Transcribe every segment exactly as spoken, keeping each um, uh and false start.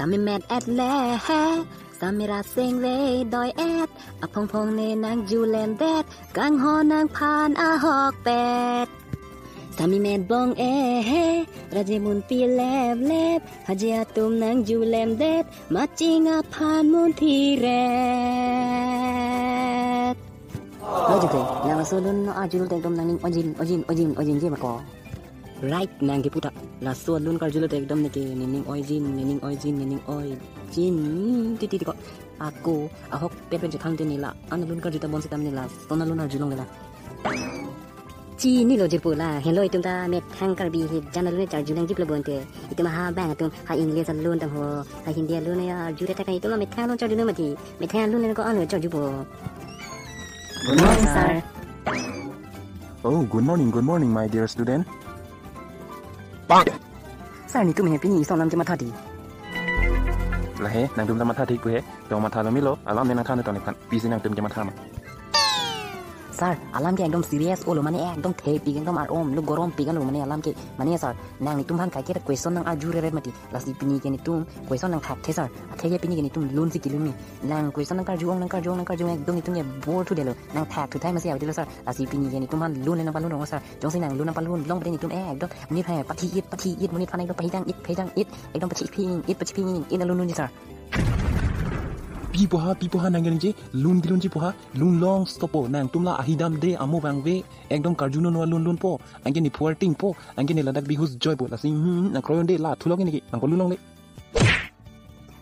Sami met et le he, sami raseng ve doi et, aphong phong ne nangjulemdet, kanghon nangphan ahokpet. Sami met bong e he, raje mun pi lep lep, haji atum nangjulemdet, maching aphan mun thiret. Lo jute, nang laso lun arjulo te ekdom nangning ojin, ojin, ojin, ojin je mako. Right, nang kepu ta. Laso lun karjulo te ekdom neke nening ojin, nening ojin, nening ojin. Titi tiko. Ako, ahokpet pen chethang te ne la. An lun karju ta bon seta ne la. Ton lun arjulongle la. Chinilo jirpo la. Helo itum ta methang Karbi he jan alun charjunang jiplo bonte. Itum ha bang atum ha English alun tang ho, ha Hindi alun ya arju ta kan itum methang alun charjunang mati. Methang alun ko an charjupo. Good morning, sir. Oh, good morning, good morning, my dear student. Sir, netum he pini ison alam ke matha di. Lahei, nangtum ta matha thik pu he. To matha lo milo, alam ne nangthan to nephan. Pisi nangtum ke matha ma. Sir, alam ke ekdom serious olo, mane ekdom thepik, ekdom ar-om lo, gorom pik lo, mane alam ke, mane sir, nang netum aphan kaike ta question nang arju reret mati. Lasi pini ke netum question nangthakthe sir. Athe ke pini ke netum lun si kelun ni. Nang question nangkarju ong, nangkarju ong, nangkarju ong, ekdom netum ke bore thudetlo. Nangthak thuthai masi avedetlo sir. Lasi pini ke netum aphan lun le nangpalun rong sir. Jongsi nang lun nangpalun long pade netum ekdom monit aphan pathi-it, pathi-it, monit aphan ekdom pahidang-it, pahidang-it, ekdom pachiphing-it, pachiphing-it, alun lunji sir. Pi pu ha, pi pu ha nang ningje, lun kelunji pu ha, lun long stop po, nangtum la ahidamde amo vangve, ekdom karjuno no lun lunpo, anke nephu arting po, anke ne ladak bihus joipo, lasi, hmm, nang kroyon de la, thulok neke, nangpalun longle.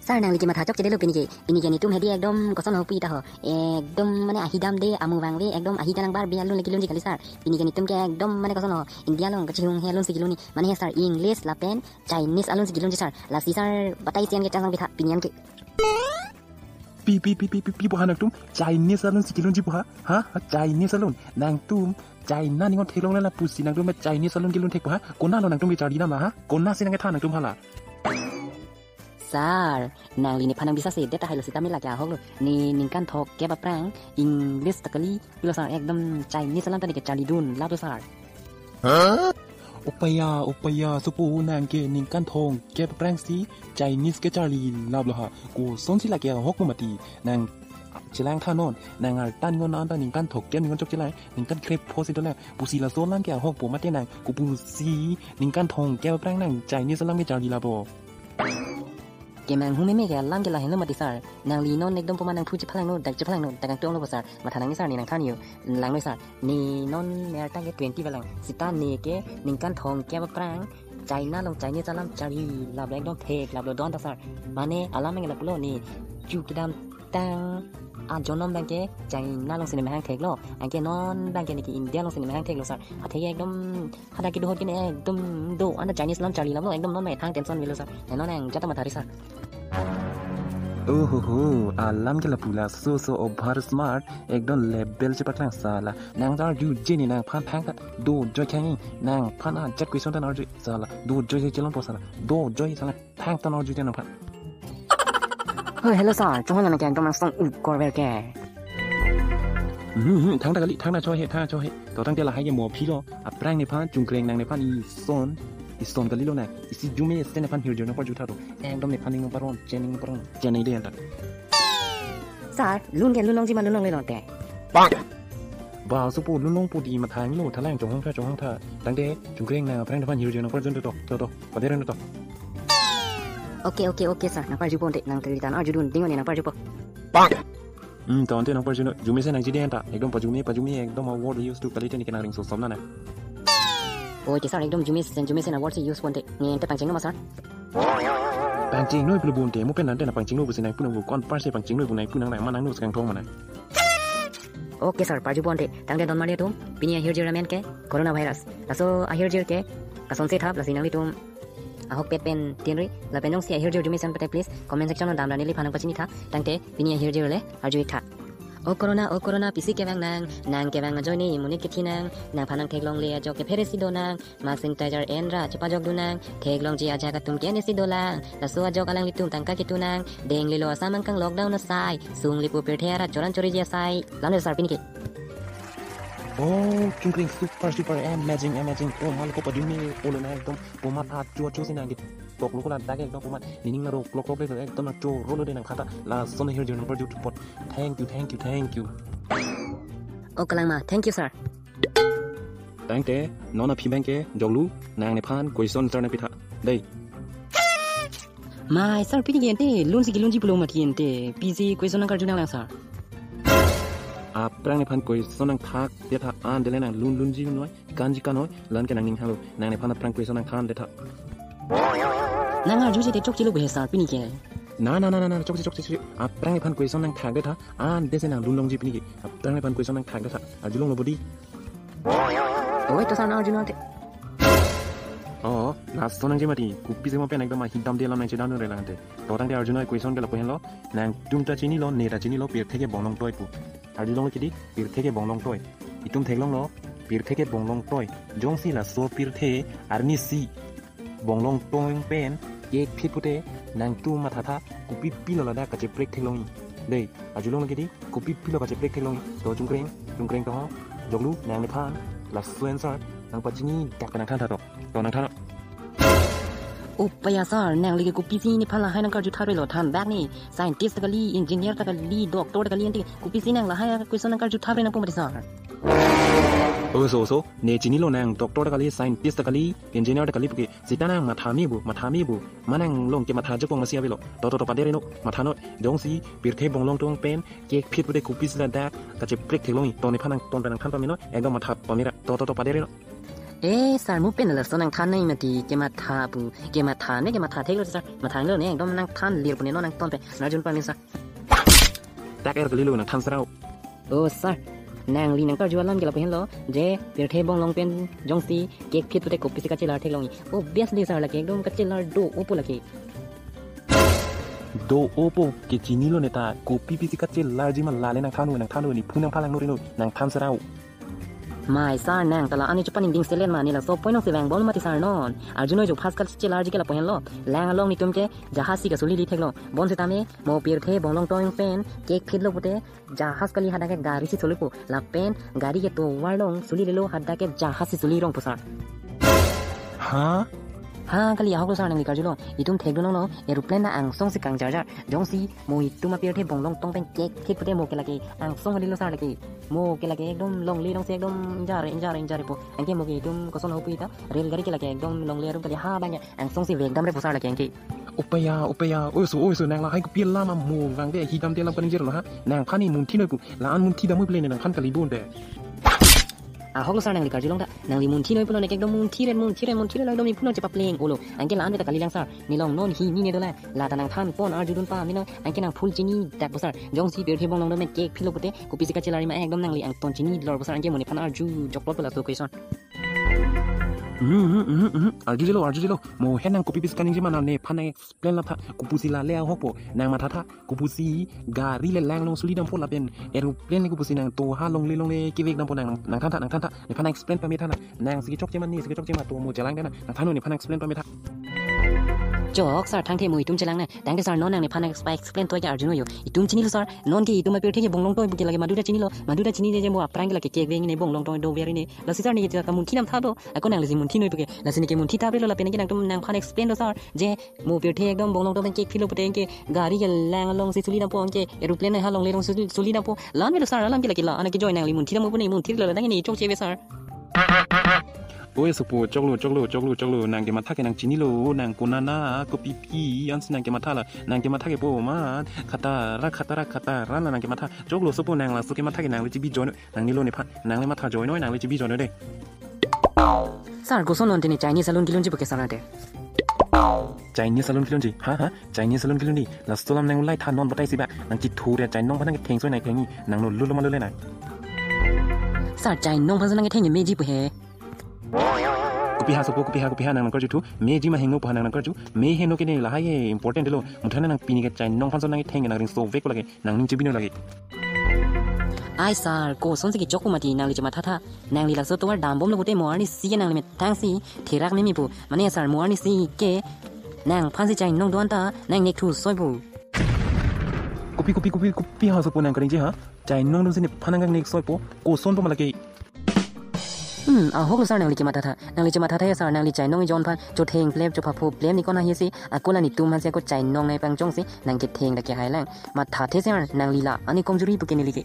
Sir, nangli ke matha chokchedetlo pini ke. Pini ke netum hedi ekdom koson ho pu ta ho. Ekdom mane ahidamde amo vangve ekdom ahi kanang bar bi alun le kelunji kali sir. Pini ke netum ke ekdom mane koson ho. India along kachihung he alun si kelun ni. Mane he sir English lapen Chinese alun si kelunji sir. Lasi sir batai sian ke chang sang pitha pini an ke. Pi, pi, pi, pi, pi, pi pu ha nangtum Chinese alun si kelunji pu ha? Ha? Ha, Chinese alun. Nangtum China ningon theklongle lapusi nangtum Chinese alun kelun thek pu ha? Konatlo nangtum ke charli dam la ha? Konatsi nang kethan nangtum hala? Sir, nangli nephan nang bisa se, det tahai lo sitame lake ahok lo. Ne ningkan throkkep aphrang, English ta kali, pilo sir, ekdom Chinese alam ta ne kecharlidun, lapu sir. Opaiya, opaiya, sopo nang ke ningkan throkkep aphrang si Chinese kecharli laplo ha. Kosonsi lake ahok mati, nang chelang thanon, nang artan ngon anta ningkan throkkep ningon chokchelang, ningkan krepho si dolang, pusi laso alam ke ahok po mate nang, kopusi ningkan throkkep aphrang nang Chinese alam kecharli lapo. Kemang hu meme ke alam ke lahenlo mati sir. Nangli non ekdom poma nangphu chephalangno, dak chephalangno, dak kangtong lo sir. Matha nang sir ne nangthan yo. Langno sir. Ne non ne artang ke twenty valang. Sita ne ke ningkan throkkep aphrang China along Chinese alam charli laplo ekdom theklaplo don ta sir. Mane alam ke lapulo ne chu kedamtang ajonom abang ke China alongsi ne mahang theklo. Anke non abang ke ne ke India alongsi ne mahang theklo sir. Athe ke ekdom hadak kedo ahut ke ne ekdom do-an ta Chinese alam charli laplo ekdom non methang tension avelo sir. Ne non nang jata matha ri sir. Ohoho, alam ke lapu la so so over smart, ekdom level chepaklang sala. Nang ta arjuje ne nangphan thangta dojoi khang, nangphan ajat question ta arju sala. Dojoi se chelongpo sala. Dojoi sala. Thangta arjuje nangphan. Hoi, hello sir, chonghon nang ke ekdom angsong u korver ke. Hmm, hmm, thangta kali, thangta choi he, thangta choi he. To tangte lahai ke mo philo, aphrang nephan, chungkreng nang nephan ison, ison kalilo nang. Isi arjume se nephan hirjir nangparju tha to. Ekdom nephan ning nangparon, chening nangparon, chenei de anta. Sir, lun ke lun longji ma lun longle lote. Ba, sopo lun longpo di matha lo, thalang chonghong tha, chonghong tha. Tangte, chungkreng nang aphrang nephan hirjir nangparjun to, to, to, to. Pader to. Okay, okay, okay, sir. Nangparjupo ante, nang kali tan arjudun, ding one nangparjupo. Hmm, to ante nangparjuno, arjume se nangji de anta. Ekdom pajume, pajume, ekdom a word use to kalite ne ke nang ring so som na na. Okay, sir, ekdom arjume se, arjume se nang word se use po ante. Ne ante pangchengno ma, sir? Pangchengno pulo bonte, mo pen ante nang pangchengno pusi nangpu nang pu, kon par se pangchengno pu nangpu nang nang ma nangno se kangthong ma nang. Okay, sir, parjupo ante. Tangte don mane atum, pini ahirjir amen ke coronavirus. Laso ahirjir ke kasonse thap, lasi nanglitum ahokpet pen tin ri, lapen jongsi ahirjir arjume san pate please comment section along damra neliphan nangpachini tha, tangte pini ahirjir le arju-ik tha. O corona, o corona, pisi kevang nang, nang kevang ajoine monit kethi nang, nangphan nang theklongle ajok ke pheresi do nang, mask sanitizer enra chepajokdun nang, theklongji ajahak atum ke nesi dolang, laso ajok alanglitum tangka ketu nang, denglelo asam angkang lockdown asai, sunglepo pirthe arat choran choriji asai, lamle sir pini ke. Oh, chungkring, super, super, amazing, amazing. Oh, malko pajumi, olo na ekdom, pomat achu achu si nangke. Tok lo ko ladak ekdom pomat, nening na rok lok lok le ekdom na choro lo de nangkhan ta. Lason ahirjunon karju thupot. Thank you, thank you, thank you. Oh, kalang ma, thank you, sir. Tangte, non aphi abangke, joklu, nangnephan, question sir nangpitha. Dei. Mai, sir, pini ke ante, lunsi kelunji pulo mati ante, pisi question nangkarju nanglang, sir. Aphrang nephan question nangthak, detha, an dele nanglun lunji noi, kanji kanoi, la-an ke nangning halo, nangnephan aphrang question nangthan detha. Nangarjuji te chokche lo he, sir, pini ke. Na, na, na, na, na, chokche, chokche, chokche. Aphrang nephan question nangthak detha, an dese nanglun longji pini ke. Aphrang nephan question nangthak detha, arjulong lo bodi. Oi, to sir, nangarjunon te. Oh, laso nangji mati, kopisi mo pen ekdom ahidam de alam nangchedam dun re lang ante. To tangte arjunoi question ke lapu henlo, nangtum ta chinilo, ne ta chinilo, pirthe ke bonglongtoi pu. Arjulong kidi, pirthe ke bonglongtoi. Itum theklonglo, pirthe ke bonglongtoi. Jongsi laso pirthe, arnisi bonglongtoi pen, kekphit pute, nangtum mathatha, kopi pilo ladak kacheprek theklongji. Dei, arjulong kidi, kopi pilo kacheprek theklongji. To chungkring, chungkring to ho. Joklu, nangnephan, laso answer, nangpachini dak nangthantha to. To nangthan. Upaya sir, nangli ke kopisi nephan lahai nangkarju thare lo, than dak ne. Scientist ta kali, engineer ta kali, doctor ta kali, ante kopisi nang lahai question nangkarju thare nangpo mati sir. Oso, oso, ne chinilo nang doctor ta kali, scientist ta kali, engineer ta kali puke. Sita nang matha me bu, matha me bu. Ma nanglong ke matha jokong masi avelo. To, to, to, padere no, matha no. Jongsi, pirthe bonglongtoi pen, kekphit pute kopisi ladak, kacheprek theklongji. To nephan nangton pen nangthan pame no, ekdom matha pamera. To, to, to, padere no. Eh, sir, mo pen laso nangthan nai mati, kematha pu, kematha ne, kematha theklo sir. Mathanglo ne, ekdom nangthan lir pu ne no nangton pen, nangarjun pame sir. Dak er kalilo nangthan serao. Oh, sir. Nangli nangkarju alam ke lapu henlo, je, pirthe bonglong pen jongsi, kekphit pute kopisi kachelar theklongji. Obviously, sir, lake ekdom kachelar do-opo lake. Do-opo ke chinilo neta, kopi pisi kachelarji ma lale nangthan, nangthan, ne phone nangphalang no rino, nangthan serao. Mai sir, nang ta la-an ne chepaningding selen ma, ne laso point nangsi vangbom mati sir non. Arjunoi jo first kachelarji ke lapu henlo. Lang along netum ke jahaz si kasuli li theklo. Bonsitame mo pirthe bonglongtoi pen kekphitlo pute jahaz kali, hadak ke gari si sulipo. Lapen gari ke tovar along sulilelo, hadak ke jahaz si sulirongpo sir. Ha? Ha, kali, ahoklo sir nangli karjulong. Itum thekdun nanglo, aeroplane ta angsong si kangjarjar. Jongsi mo itum apirthe bonglongtoi pen kekphit pute mo ke lake angsong halilo sir lake. Mo ke lake ekdom longle rong si ekdom injar, injar, injar po. Anke mo ke itum koson ho pu ita, rail gari ke lake ekdom longle arum kali, ha abangke angsong si vekdam repo sir lake anke. Upaya, upaya, oso, oso, nang lahai kopi alam amo vangve hidam de alam kaningje lo ha. Nangphan ne munthi noi pu, la-an munthi damnoi pu le ne nangphan kalibon de. Ahoklo sir nangli karjulong ta, nangli munthi noi pulo ne ke ekdom munthi ren, munthi ren, munthi ren, ekdom ne phone nang chepapleng olo. Anke la-an ve ta kalilang sir, ne long non hini ne dolang, la ta nangthan pon arjudun pame no, anke nang full chini dakpo sir. Jongsi pirthe bonglongtoi pen kekphitlo pute, kopisi kachelarji ma ekdom nangli angton chini lorpo sir, anke mo nephan arju joklo pu laso question. Mhm, mhm, mhm, mhm. Arjujelo, arjujelo. Mo he nang kopi pisi kaningje ma, nang nephan nang explain laptha. Kopusi lale ahokpo. Nang mathatha. Kopusi gari le lang along sulidampo lapen aeroplane le kopusi nang tovar longle longle kevekdampo nang, nangthantha, nangthantha. Nephan nang explain pametha nang. Nangsi kechokche ma, nesi kechokche ma, to mo chelang de nang. Nangthan non, nephan nang explain pametha. Chok sir, thangthe mo itum chelang nang. Tangte sir non nang nephan nang exp-, explain toi ke arjuno yo. Itum chinilo sir. Non ke itum apirthe ke bonglongtoi pu ke lake madu ta chinilo. Madu ta chini je je mo aphrang ke lake keveng ne bonglongtoi dover ne. Lasi sir ne ke ta kamunthi nam tha do. Ako nanglisi munthi noi pu ke. Lasi ne ke munthi thap relo lapen ke nangtum nangphan explain do sir. Je mo pirthe ekdom bonglongtoi pen kekphitlo pute anke gari ke lang along si sulidampo, anke aeroplane ha longle along suli, sulidampo. La-an velo sir, alam ke lake la-an ke joi nangli munthi dam pu ne munthi lo la, nang ne chokche ve sir. Oi sopo, choklo, choklo, choklo, choklo. Nang kematha ke nang chinilo, nang konana, kopi pi, ansi nang kematha la. Nang kematha ke po ma, khatara, khatara, khatara la nang kematha. Choklo sopo, nang laso kematha ke nangli chibi joi noi, nangnilo nephan, nangli matha joi noi, nangli chibi joi noi de. Sir, koson non te ne Chinese alun kelunji pu ke sir nang te. Chinese alun kelunji, ha, ha, Chinese alun kelunji. Laso alam nang ulai tha non batai si ba, nang chithur ya Chinese nong phan nang ketheng soi nang thengji, nang no lulo ma lule nang. Sir, Chinese nong phan nang ketheng meji pu he. Kopi ha sopo, kopi ha, kopi ha nang nangkarju thu, meji ma heno pu ha nang nangkarju, me heno ke ne lahai important lo, muthan nang pini ke Chinese nong phan nang ketheng nang ringso vek lake, nang ning chibi noi lake. Ai sir, koson si kechok pu mati nangli chemathatha, nangli laso tovar dambomlo pute mo arnisi nangli methang si therak meme pu, mane sir mo arnisi ke nangphan si Chinese nong do-an ta nang nek thu soi pu. Kopi, kopi, kopi, kopi ha sopo nang kaningje ha, Chinese nong do-an si nephan nang nek soi po, koson po ma lake. Hmm, ahok lo sir, nangli kemathatha. Nangli chemathatha ya sir, nangli chainong ejon aphan chotheng plep chophapho plep ni kona hi si, ako la netum aphan si ako chainong nangpangjong si nangketheng ta kehai lang. Mathathe sir, nangli la ani komjuri pu ke neli ke.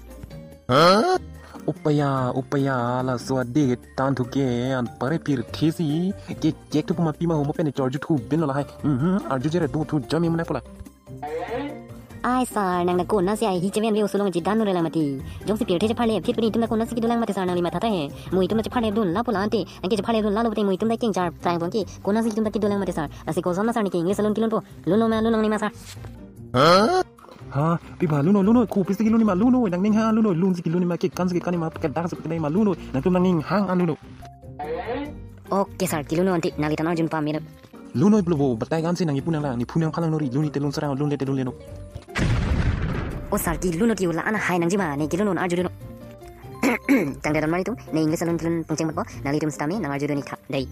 Upaya, upaya, laso ade tan thu ke anpar pirthe si kekek thu puma pima homo pen chorju thu bin lo lahai. Mhm, arju jere do thu jami mane pula. Ai sir, nang ta konasi ai hi cheven ve osolong chedan nure lang mati. Jongsi pirthe chepharle phit puni itum ta konasi kedo lang mati sir, nangli mathatha he. Mo itum ta chepharledun la pula ante. Anke chepharledun la lo pute mo itum ta kengchar prang pon ke. Konasi itum ta kedo lang mati sir. Lasi koson ma sir neke English alun kelunpo. Lunlo ma, lunlo ni ma sir. Ha? Pi ba lunlo, lunlo, kopisi kelun ni ma lunlo, nangning ha lunlo, lun si kelun ni ma, kekan si kekan ni ma, kedak si kedak ni ma lunlo, nangtum nangning hang an lunlo. Okay sir, kelunlo ante, nangli tan arjun pamelo. Lunlo pulo bo, batai kan si nang ipu nang la, nephu nangphan lang nori, lun-i te lun serang, lun-le te lun-le no. O sir, kelunlo ke ula ana hai nangji ma, ne kelunlo arjudunlo. Tangte don mari tum, ne English alun kelun pungcheng matpo, nanglitum sitame nang arjudun-ik tha, dei.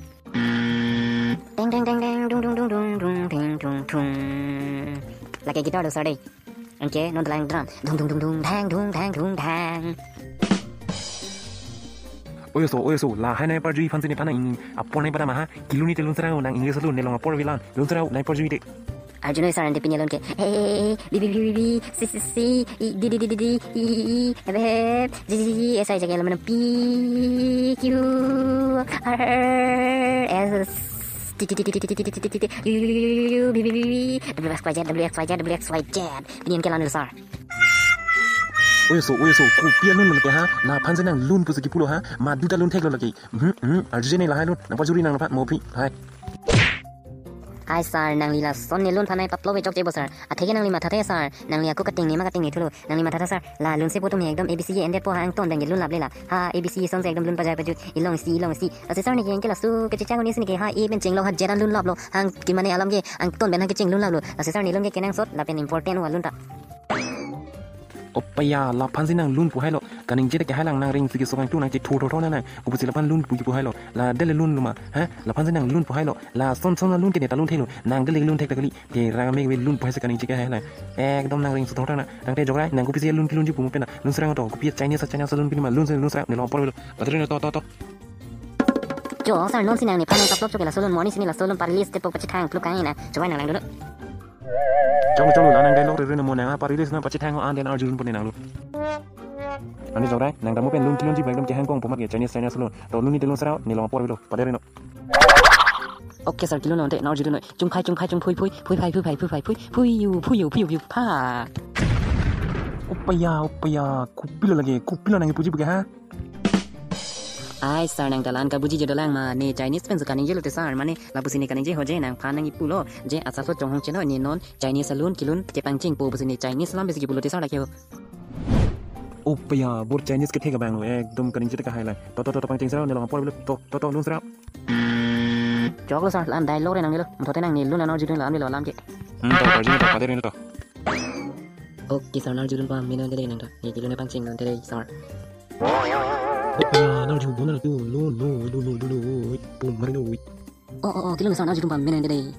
Deng deng deng deng, dung dung dung dung dung, deng dung dung. Lake guitar lo sir dei. Anke non ta lang drum. Dung dung dung dung, dang dung dang dung dang. Oyoso, oyoso, lahai nangparju aphan si nephan nang apor nangpadam ha. Kelun-i te lun serang, nang English alun, nelong apor avelang. Lun serang, nangparju te. Arjun noi sir, ante pini alun ke. A, A, A, A, B, B, B, B, B, C, C, C, E, D, D, D, D, D, E, E, E, F, F, F, G, G, G, S, I, J, K, L, M, N, O, P, Q, R, S, T, T, T, T, U, U, U, U, U, V, V, V, V, W, X, Y, Z, W, X, Y, Z, W, X, Y, Z. Pini an ke la-an lo sir. Oyoso, oyoso, kopi alun lo lake ha, laphan si nanglun pusi kipulo ha, madu ta lun theklo lake. Hmm, hmm, arju je ne lahai lun, nangpajuri nang laphan, mo aphi, hai. Ai sir, nangli lason ne lun aphan nangpaplove chokche bo sir. Atheke nangli mathatha sir, nangli ako kating ne ma kating ne thulo, nangli mathatha sir. La lun si po tum he ekdom A B C endetpo ha, angton abang ke lun laple la. Ha, A B C ason si ekdom lun pajai pajut, ilong isi, ilong isi. Lasi sir neke anke laso kachechak un-e si neke ha, A pen chenglok ha Z an lun laplo. Hang ke mane alam ke angton abang hang kecheng lun laplo. Lasi sir ne lun ke kenangsot, lapen important wa lun ta. Opaya, laphan si nanglun pu hailo. Kaningje ta kehai lang, nang ring si kesok angtu nang chethu tho tho na nang. Kopusi laphan lun pu pu hailo. La dele lun lo ma. Ha? Laphan si nanglun pu hailo. Lason son lun ke ne ta lun thelo. Nang dele lun thek ta kali. Te rang me ve lun pu hai si kaningje kehai lang. Ekdom nang ring si tho tho na. Tangte jokrai, nang kopisi lun kelunji pu mo pen na. Lun serang to, kopi Chinese, Chinese lun pini ma. Lun se lun serang, nelong apor avelo. Patri na to to to. Jo, sir non si nang nephan nangpaplove chokche, laso lun mo ni si ne laso lun parilis te po pachethang pluk kai na. Chowai nang lang dulu. Chong chong la nang dialogue rere mo nang parilis na pachethang an den arjudun pone nanglo. Ani jokrai, nang ta mo pen lun kelunji abang ekdom kehang kong pu amat ke Chinese Chinese lun. To lun-i te lun serang, nelong apor avelo. Padere no. Okay sir, kelunlo ante, nang arjudun noi. Chungphai chungphai chungphui phui, phui phai phui phai phui phai phui, phui yu phui yu phui yu phui pha. Opaya, opaya, kopilo lake, kopilo nang ipuji pu ke ha? Ai sir, nang ta la-an kabuji je dolang ma, ne Chinese pen si kaningje lote sir, mane lapusi ne kaningje ho je, nangphan nang ipulo je, asapso chonghong chelo ne non Chinese alun kelun kepangchengpo pusi ne Chinese alam pensi kipulote sir lake ho. Opaya, bor Chinese kethek abang lo, ekdom kaningje ta kehai lang. To to to to pangcheng serang, nelong apor avelo, to to to lun serang. Choklo sir, la-an dialogue re nang nelo, muthote nang ne lun an arjudun la-an avelo alam ke. Hmm, to, arjudun to, padere no to. Okay sir, nang arjudun pamelo ante dei nang to. Ne kelun pangcheng lo ante dei sir. Opaya, nang arjubom na tu, lo lo lo lo lo lo, pum mari lo. Oh oh oh, kelunlo sir, nang arjudun pamelo ante dei.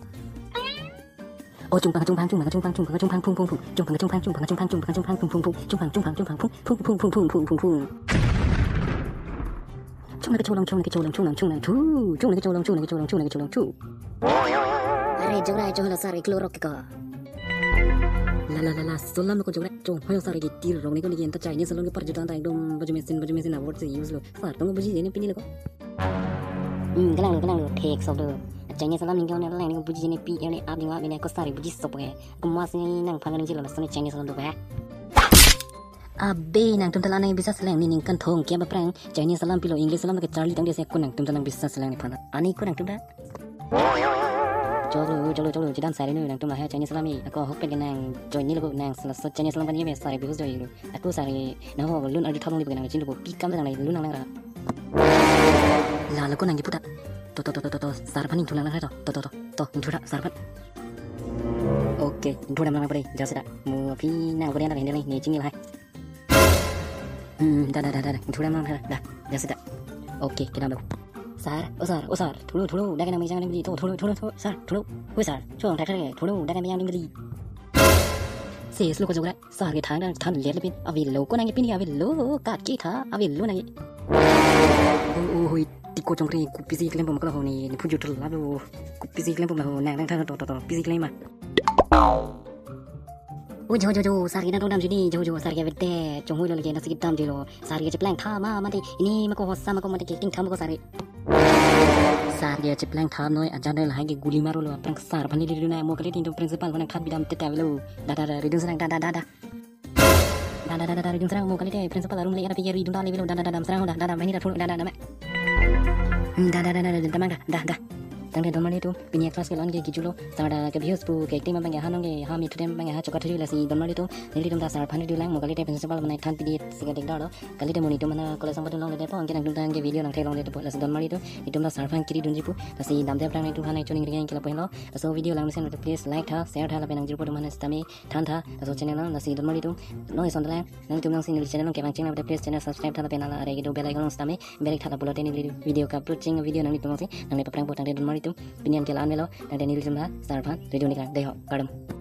Oh, chungpang chungpang chungpang chungpang chungpang chungpang chungpang phung phung phung. Chungpang chungpang chungpang chungpang chungpang chungpang phung phung phung. Chungpang chungpang chungpang phung phung phung phung phung phung phung phung. Chung nang kecholong, chung nang kecholong, chung nang, chung nang thu. Chung nang kecholong, chung nang kecholong, chung nang kecholong thu. Are jokrai, chonghoi lo sir, iklo rok ke ko. La la la la, solam ko jokrai, chonghoi lo sir, ke tir rok ne ko ne ke anta Chinese alun ke parjutan ta ekdom baju mesin, baju mesin award si use lo. Sir, tong buji je ne pini lo ko. Hmm, kelang lo, kelang lo, thek sok lo. Chinese alam ningke ne lang ningke buji ne pi ne ap ningwa bine ko sari buji sok ke. Ko mas ni nangphan ningje lo lason Chinese alam do ba. Abe nangtum ta la nang bisa seleng ne ningkan thong ke ba prang Chinese alam pilo English alam ke charli tangte si ko nangtum ta nang bisa seleng nephan. Ani ko nangtum ta. Choklo, choklo, choklo, chedan sari nu nangtum lahai Chinese alam i. Ako hok pen ke nang join ni lo nang laso Chinese alam panye me sari bihus join lo. Ako sari nang ho lun arju thong ni nang chin lo pi kam nang lun nang ra. La lo ko nang kipu ta. To to to to to to, sir aphan ingthu lang lang hai to. To to to to, ingthu ra sir aphan. Okay, ingthu dam lang pare, ja seta. Mo aphi nang pare nang hende nang ne chingil hai. Hmm, da da da da, ingthu dam lang hai da. Ja seta. Okay, kedam lo. Sir, o sir, o sir, thulo thulo, dak nang mejang nang to, thulo thulo thulo, sir, thulo. Hui sir, chong thak thak, thulo, dak nang mejang nang. Seslo ko jogre, sar ke thang dan than let le pin. Avelo ko nang pin, avelo kat ke tha, avelo nang. Oh, oh, hoi, tiko chongre, kopisi klem bom ko la ho ne, ne phu jutul la lo. Kopisi klem bom la ho, nang nang than to to to, pisi klem ma. Oh, jo jo jo, sar ke nang dam juni, jo jo, sar ke vete, chong hui lo lagi, nasi dam jilo, sar ke cheplang tha ma, mati, ini ma ko hosa ma ko mati, acting tha ma ko sar ke. Sar ke cheplang tha noi, ajan dai lahai ke guli maro lo, aphrang sar aphan neli ridun nang, mo kali tin to principal aphan khat bidam tete avelo. Da da da, ridun serang, da da da da. Da da da da da, ridun serang, mo kali te principal arum le, ada pikir ridun da le avelo, da da da da, serang da, da da, main da phun, da da da, me. Hmm, da da da da da, da mang da, da da. Tangte don marli atum, pini class ke la-an ke kijulo, sar da ke views pu ke acting abang ke ha nong ke ha mi thutem abang ke ha choka thuji lasi don marli atum, nelitum ta sar aphan ridun lang, mo kali te principal aphan than pidi si ke dek da lo, kali te mo nelitum aphan college sangpot longle depo, anke nangtum ta anke video nangthe longle depo, lasi don marli atum, nelitum ta sar aphan kiri dunji pu, lasi damde aphrang nelitum aphan choningri ke lapu henlo, laso video lang mesen please like tha, share tha, lapen nangjirpo atum aphan sitame than tha, laso channel lang, lasi don marli atum, non ison lang, nangtum nangsi neli channel along kevang ching lapen please channel subscribe tha, lapen ala are kedo bell icon along sitame, bell tha lapulote neli video ka upload ching video nanglitum alongsi, nangle paprang po tangte don marli atum, pini an ke la-an avelo, tangte nelitum ta sar aphan ridun iklang, dei ho, kardom.